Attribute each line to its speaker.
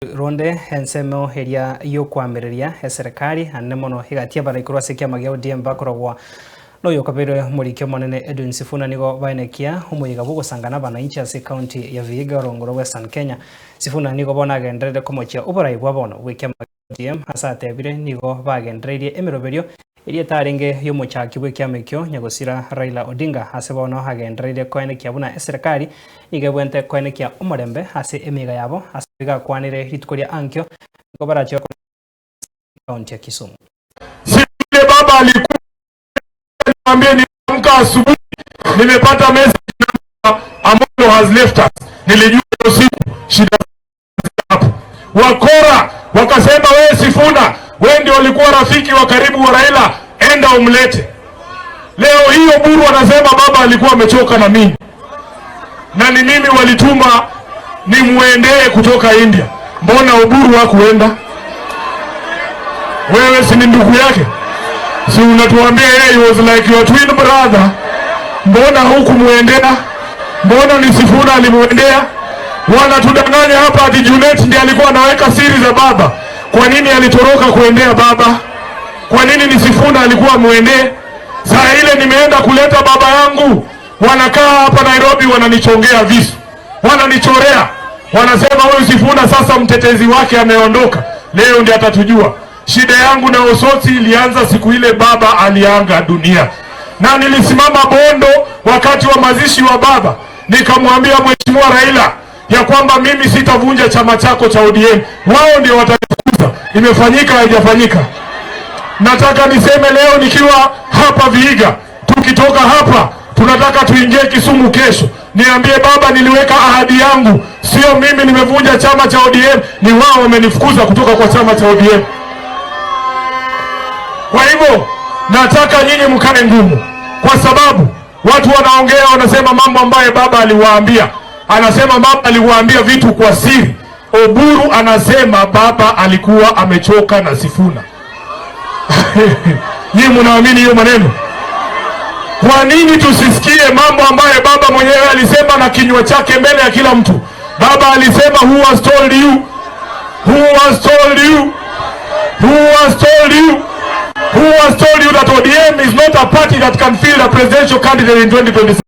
Speaker 1: Ronde ensemo eria yokwamireria eserikali anene mono igatia baraikorwa ase ekiama gia ODM bakorogwa noyo kabere morikio monene Edwin Sifuna nigo baenekia omoyiga bwogosangana abananchi ase county ya Vihiga orongoro Western Kenya. Sifuna nigo bono agenderere komochia oborai bwa bono bwa ekiama gia ODM ase atebire nigo bagendereirie emeroberio eria etarenge yomochaki bwa ekiama ekio nyagosira Raila Odinga ase bono agendereire koenekia buna eserikali nigo ebwente koenekia omorembe ase emiga yabo ase bigakwanire rituko ria ankio nigo barache county ya Kisumu.
Speaker 2: Si vile baba alikuwa niambie, niamka asubuhi nimepata message Amolo has left us. Nilijua usiku shida hapo. Wakora wakasema, wewe Sifuna, wewe ndio ulikuwa rafiki wa karibu wa Raila, enda umlete. Leo hiyo Oburu anasema baba alikuwa amechoka na mimi, na ni mimi walituma nimuendee kutoka India. Mbona Oburu hakuenda? Wewe si ni ndugu yake? Si unatuambia yeye he was like your twin brother? Mbona hukumwendea? Mbona ni Sifuna alimwendea? Wanatudanganya hapa ati Junet ndiye alikuwa anaweka siri za baba. Kwa nini alitoroka kuendea baba? Kwa nini ni Sifuna alikuwa amwendee? Saa ile nimeenda kuleta baba yangu, wanakaa hapa Nairobi wananichongea visu, wananichorea, wanasema huyu Sifuna sasa mtetezi wake ameondoka, leo ndiye atatujua. Shida yangu na Osotsi ilianza siku ile baba aliaga dunia, na nilisimama Bondo wakati wa mazishi wa baba, nikamwambia Mheshimiwa Raila ya kwamba mimi sitavunja chama chako cha ODM, wao ndio watanifukuza. Imefanyika haijafanyika? Nataka niseme leo nikiwa hapa Vihiga, tukitoka hapa tunataka tuingie Kisumu kesho. Niambie baba, niliweka ahadi yangu, sio mimi nimevunja chama cha ODM, ni wao wamenifukuza kutoka kwa chama cha ODM. Kwa hivyo nataka nyinyi mkae ngumu, kwa sababu watu wanaongea wanasema mambo ambayo baba aliwaambia. Anasema baba aliwaambia vitu kwa siri. Oburu anasema baba alikuwa amechoka na Sifuna. Nyinyi mnaamini hiyo maneno? Kwa nini tusisikie mambo ambayo baba mwenyewe alisema na kinywa chake mbele ya kila mtu? Baba alisema, who has told you? Who has told you? Who has told you? Who has told you that ODM is not a party that can field a presidential candidate in 2027?